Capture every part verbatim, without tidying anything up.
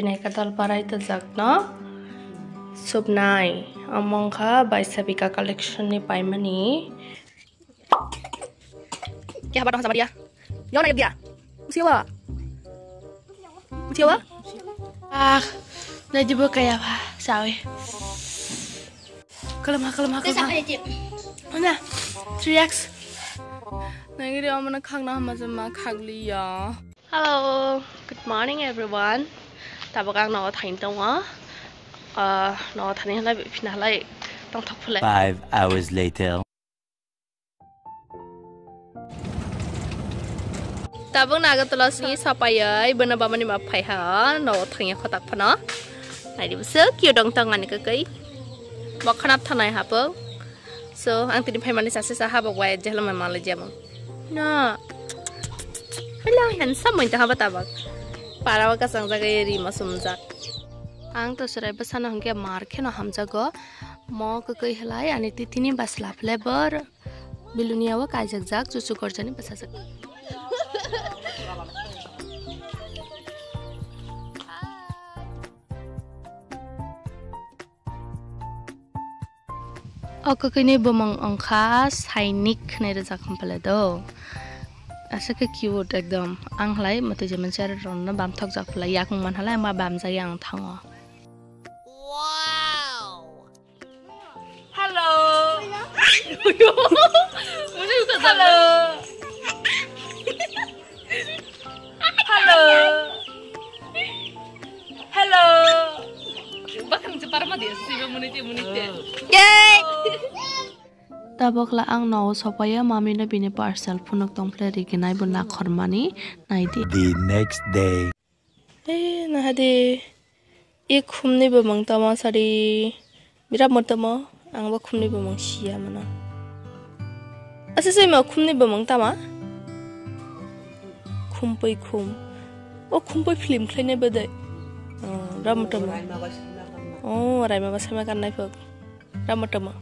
Rinai kadal parai tojak no subnai. Omo wngkha Baisabika collection ni paimani. Kya habar dong sama dia? Yo na dia. Usia wa. Usia wa. Ah, na jibo kaya ba sawi. Kalma, kalma, kalma. Mana? Three X. Nangiri omana khagna hama jama khagli ya. Hello, good morning everyone. Tabok ang nogo thain tongo. Ah, nogo thani halai phina halai tongthok phule. Five hours later. Tabuk Nagatula sini sapayai bwna bamani ma phai ha no thangya khotak phano. Naidi bwswk cute dong tang ani kakai. Bokhanap thanai hapung. So ang tini phaimani sase sa habok bai jehlo mai malai jemon. No. Hello handsome moin ta haba tabak. Para wa kasang jaga ri ma sumjak. Ang to serai bwsano hwnkhe mar kheno hamjago. Mo kwkwi halai ani titini bwsla flavor. Bilonia o kaijakjak chuchu gorjani bwsajak. O kwkwi ni bumung wngkha Sainik hwnwi rwjak hwn pale do. Aswk khe cute ekdom. Ang halai mwtwi je mansa rwno bam thokjak phalai yakung man halai ma bamjak yang thango. Hello. Hello. Hello. Hello. Bakang je parma dia sih, munite, munite. Yay! Tabokla ang nogo sopaya, mami no bini parcel phunuk tongphle riginai bo nakhormani naidi. The next day. Eh, nahadi. I khumni bumung tamo sari. Birat motamo. Ang bo khumni bumung siya mano. Asa soi ma khumni bumung tama? Khumpui khum. O khumpui film khlainai bodai. Oh, birat motamo. Oh, raima ba sama kan nai phok. Ramo tamo.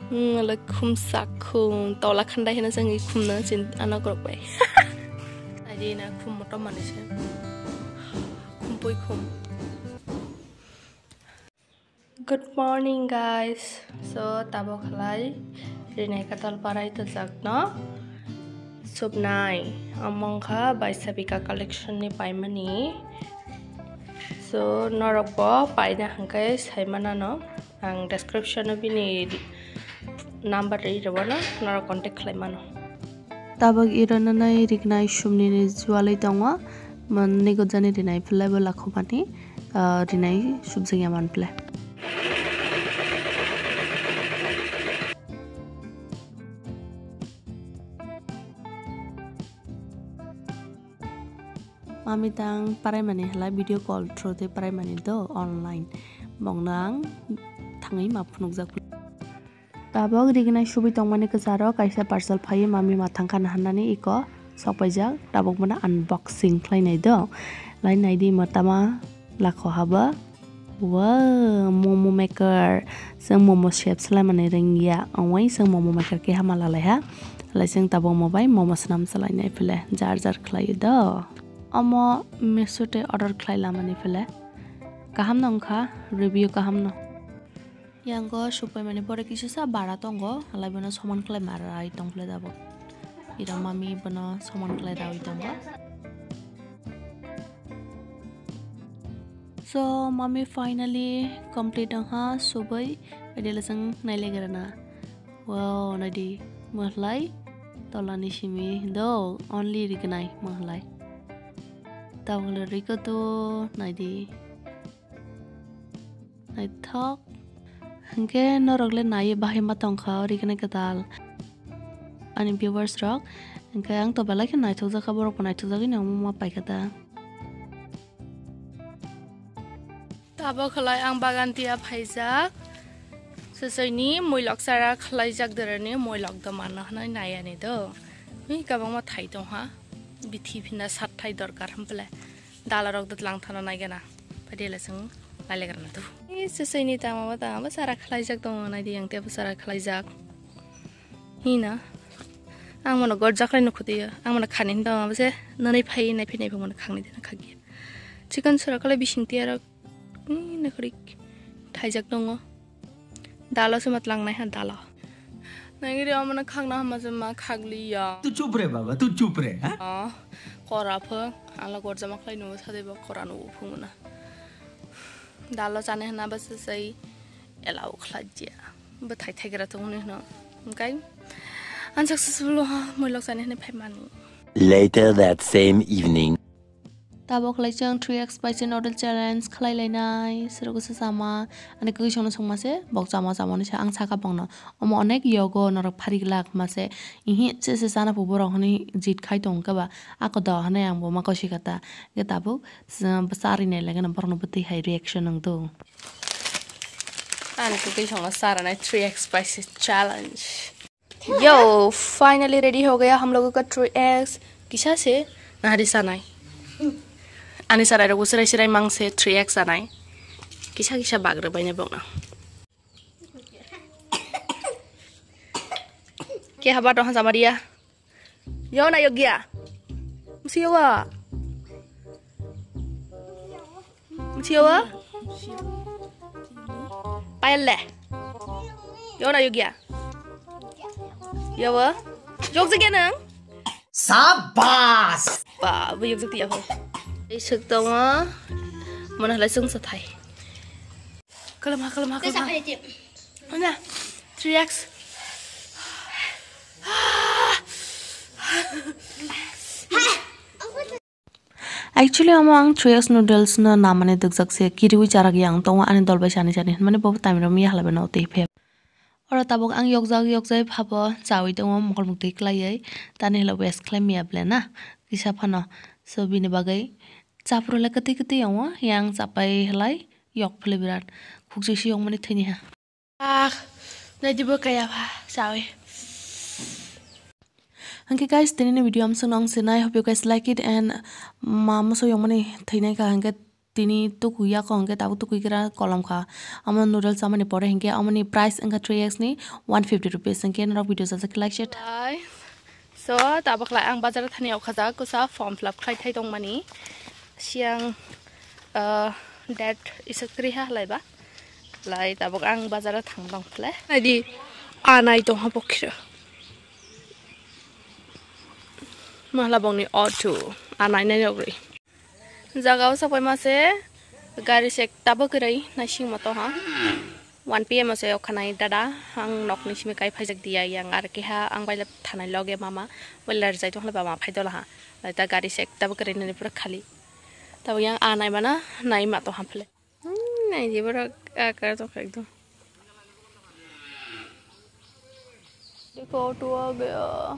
Hmm, ala khum sak khum. Tola khandai hena jang i khum na chin ana krok bai. Adi na khum motom mani se. Khum pui khum. Good morning, guys. So, tabo khalai. Rinai katal parai to jak no. Subnai. Among kha Baisabika collection ni paimani. So, norok bo paina hangkai saimana no. Ang description o bini number ri rwano, norok contact khlai mano. Tabok iro nanai rignai sumni ni jualai tongo, man ni gojani rinai philai bo lakhumani, ah, rinai subjak ya man philai. Mami tang parai mani hala video call through tei parai mani do online. Bongno ang thangwi ma phunukjak. Tabok rignai subui tongmani kwcharo kaisa parcel phaiwi mami ma thangkha na hwnani iko sokpaijak. Tabok bono unboxing khlainai do. Lai naidi ma tama lakho haba. Wow, momo maker. Chwng momo shape swlaimani rwngya. Ongwi chwng momo maker keha ma lalaiha. Halai chwng tabok omo bai momo swnam swlainai phile jar jar khlaiwi do. Omo Meesho tei order khlai lamani phile. Kaham no wngkha, review kaham no. Yango supaimani pore kisa sa bara tongo, halai bono soman khlai ma rai tong phile tabok. Ira mami bono soman khlai rawi tongo. So, mami finally complete wngkha, subui, ede le chwng nailegrana. Wow, naidi, mwhlai, tolani simi do, only rignai mwhlai. Tabukle riko to, naidi. Naithok. Hwnkhe norok le naiwi bahai ma tongkha, rignai kwtal. Ani viewers rok, hwnkhe ang to belai khe naithokjakha, borok bo naithokjagwi nangma paikha da. Tabok khlai ang bagan tia phaijak. Swswini muilok chara khlaijak dorani muilok do manna hwnwi naiani do. Ui kabangma thai tongha. Bithi phina sat thai dorkar hwnphle. Dalarok do tlang thana naigana. Phaidi le chwng nailegrana do. Ui swswini tama ba tama ba chara khlaijak tongo naidi ang tebo chara khlaijak. Hina. Ang mono gorjak lai nukhudiyo. Ang mono khani hinba ma bese nani phai nai phai nai phai mono khangni dina khagya. Chicken sura kale bising tiya rok. Ni nakrik thaijak tongo. Dalo se matlang nai ha dalo. Nangiri omono khakna hama se ma khakli ya. Tu chup re baba, tu chup re, ha? Oh, kora phung. Ala gorjama khlai nubo sadai ba kora nubo phung na. Dalo chane hana ba se sai allow khlai ya. Bo thai thai gra tong ni no. Engkai unsuccessful ha moilok chane hane phai mani. Later that same evening. Tabok lai chang three X spicy noodle challenge khlai lainai. Sero kisa sama. Ani kwi songno songma se bok chama chama ni sa ang saka bongno. Omo onek yogo norok phari glak ma se. Ihi se se sana pu borok hwnwi jit khai tong khe ba. Ako do hwnwi ang bo ma kosi kata. Ge tabuk sa-, sari nai lagena borokno bwtwi hai reaction wng do. Ani kwi songno saranai three X spicy challenge. Yo, finally ready ho gaya hum logo ka three X. Kisa se nahari sanai. Ani sarai rogo sirai sirai mang se three X sanai. Kisa kisa bagre baine bongna. Ke haba doha jamaria. Yo na yogya. Siwa. Siwa. Payalle. Yo na yogya. Yawa. Jok jek nang. Sabas. Ba, bu yuk jek ya ho. Isuk tongo. Mana halai sung sathai. Kalma, kalma, kalma. Mana? three X. Actually, omo ang three X noodles no namani dukjak se, kiriwi charak yang tongo ani dol bai sani sani hinmani bobo tamiro miya halabeno tei phe. Oro tabuk ang yokjak yokjai phabo chawi tongo mokol muktwi kwlaiwi, tani hwlai waste khlai miya ble na kisa phano. So, bini bagwi chaphuru le kwtwi kwtwi tongo, yang chapai hwlai yok phili birat khukjui se yokmani thwini ha. Ah, nai dibo kaya ba, sawi. Hwnkhe guys, tini ni video amsong nong sinai, hope you guys like it and ma muso yongmani thwinai ka hwnkhe tini tukui ya ko hwnkhe tabuk tukui kira kolom kha. Amo noodles amani pore hwnkhe amoni price wngkha three X ni one fifty rupees hwnkhe norok video sajak like share. Bye. So, tabuk lai ang bazar thani okha jak kusa form fill up khlai thai tongmani. Siang, ah, date isuk tri ha halai ba. Lai tabuk ang bazar thang dong phle. Nai di, anai tong ha bokhira. Mahla bongni auto, anai nai rogri. Jaga o sapai ma se gari se ekta bo kwrwi naising moto ha. One P M o se okhanai dada, ang nokni simi kai phaijak diya yang ar keha ang bai thanai loge mama, bai ler jai tong ba ma phai dola ha. Lai ta gari se ekta bo kwrwi nani pura khali. Tabo yang anai mana nai ma to ha phle. Hmm, nai di borok akar to ekdom. Dekho auto a gaya.